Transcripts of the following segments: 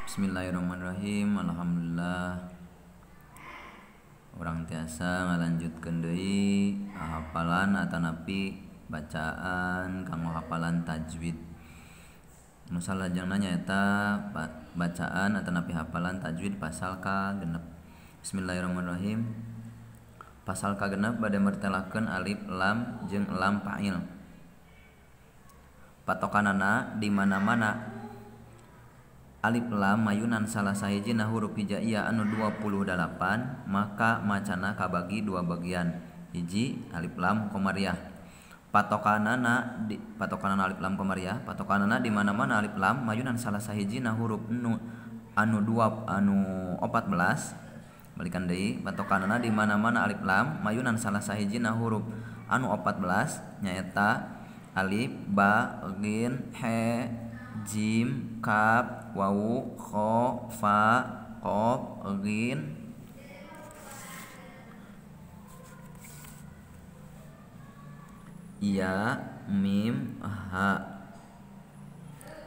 Bismillahirrahmanirrahim. Alhamdulillah urang tiasa ngalanjutkeun deui hafalan atanapi bacaan kanggo hafalan tajwid. Nu salajengna nyaeta bacaan atanapi hafalan tajwid pasal ka-6. Bismillahirrahmanirrahim. Pasal ka-6 bade mertelakeun alif lam jeung lam fa'il. Patokanana di mana-mana alif lam mayunan salah sahijina huruf hijaiyah anu 28 maka macana kabagi dua bagian. Hiji alif lam komariah. Patokanana alif lam komariah, patokanana di mana-mana alif lam mayunan salah sahijina huruf nu anu 2 anu 14. Balikan deui, patokanana di mana-mana alif lam mayunan salah sahijina huruf anu 14 nyaeta alif ba ghin he jim kaf wawu kho fa qaf ghin ya mim ha.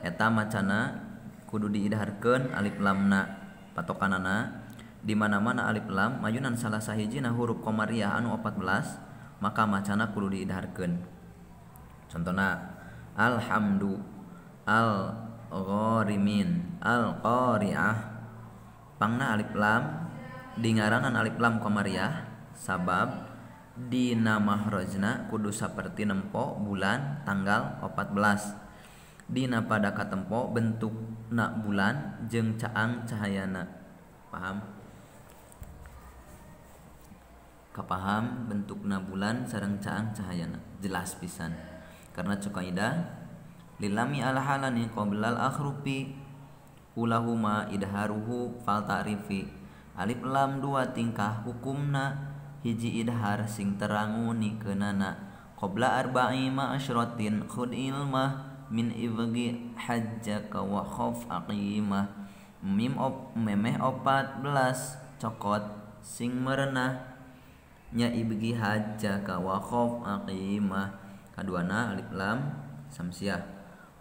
Eta macana kudu diidharkeun alif lamna. Patokanana di mana-mana alif lam mayunan salah sahijina huruf komariah anu 14 maka macana kudu diidharkeun. Contohna alhamdu, al gharimin, al qari'ah. Pangna alif lam dingaranan alif lam komariah sabab dina mahrajna kudu saperti nempo bulan tanggal 14. Dina pada katempo bentukna bulan jeung caang cahayana. Paham? Kapaham bentukna bulan sareng caang cahayana. Jelas pisan. Karena cukaidah lilami alhalani qoblal akhrufi ulahuma idharuhu fal ta'rifi. Alif lam dua tingkah hukumna, hiji idhar sing teranguni keunana. Qabla arba'i ma'asyratin khud ilmah min ibgi hajjaka wa khaf aqimah. Mim op memeh 14 cokot sing merenah nya ibgi hajjaka wa khaf aqimah. Kaduana alif lam samsiah.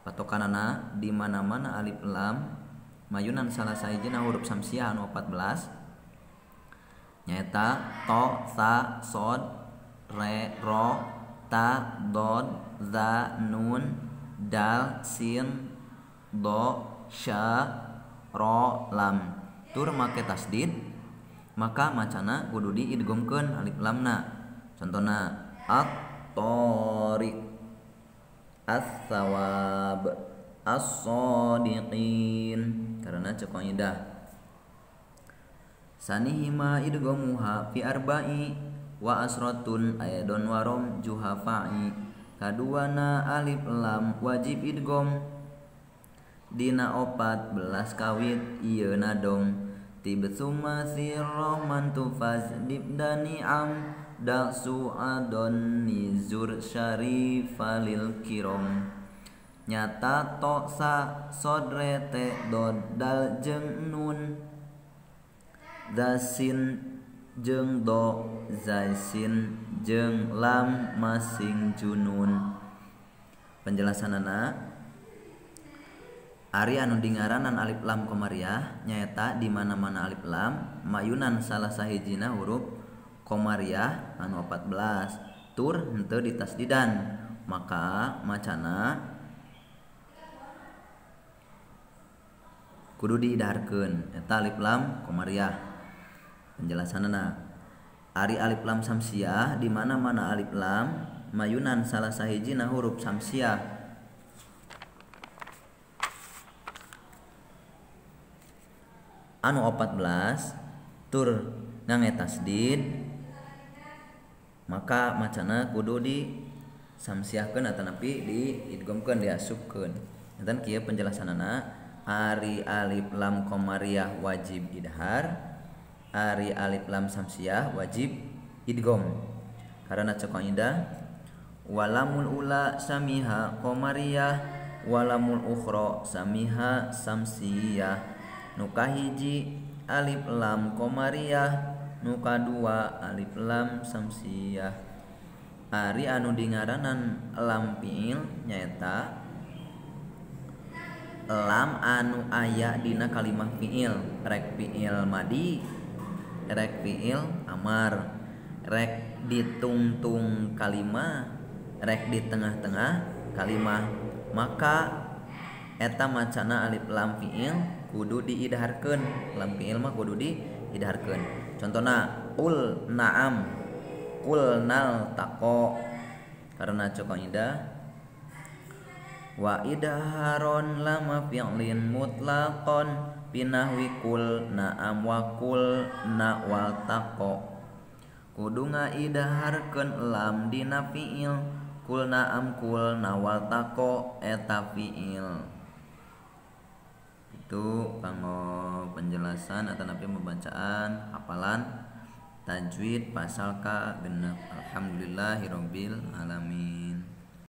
Patokanana di mana-mana alif lam mayunan salah sahijina huruf samsiah anu 14 nyaeta to sa sod re ro ta dod za nun dal sin do sya ro lam. Tur make tasdid maka macana kudu diidgomkeun alif lamna. Contona at-tariq, as-sawab, as-sadiqin. Karena cek kaidah sanihima idghamuha fi arba'i wa asratun aidon warom juhafa'i. Kaduana alif lam wajib idgham dina 14 kawit ieu nadom. Tibtsuma sirrohman tufaz dibdani am daksu adon nizur syarifalil kirom. Nyata to sa sodre te dod dal jeung nun dasin jeung do zaisin jeung lam masing junun. Penjelasanana ari anu dingaranan alif lam komariah nyaeta di mana-mana alif lam mayunan salah sahijina huruf komariah anu 14 tur henteu ditasdidan maka macana kudu diidharkeun eta alif lam komariah. Penjelasanana ari alif lam samsiah di mana-mana alif lam mayunan salah sahijina huruf samsiah anu 14 tur ngange tasdid maka macana kudu di samsiahkeun atanapi diidghamkeun diasupkeun. Enten kieu penjelasanana ari alif lam komariah wajib idhar, ari alif lam samsiah wajib idgham. Karena cek kaidah walamul ula samiha komariah walamul ukhra samiha samsiah. Nu kahiji alif lam komariah, nu kadua alif lam samsiah. Ari anu dingaranan lam fiil nyaeta Lam anu aya dina kalimah fiil, rek fiil madi, rek fiil amar, rek ditungtung kalimah, rek di tengah-tengah kalimah, maka eta macana alif lam fiil kudu diidharkeun. Lam fiil mah kudu diidharkeun. Contohna qul na'am, qul nal taqo. Karena kaidah wa idharon lama fi'lin mutlaqon binahwi qul na'am wa qul na wal taqo. Kudu ngaidaharkeun lam dina fi'il, qul na'am qul na wal taqo eta fi'il. Itu kanggo penjelasan atau napi pembacaan hafalan tajwid pasal ka genep. Alhamdulillahirabbil alamin.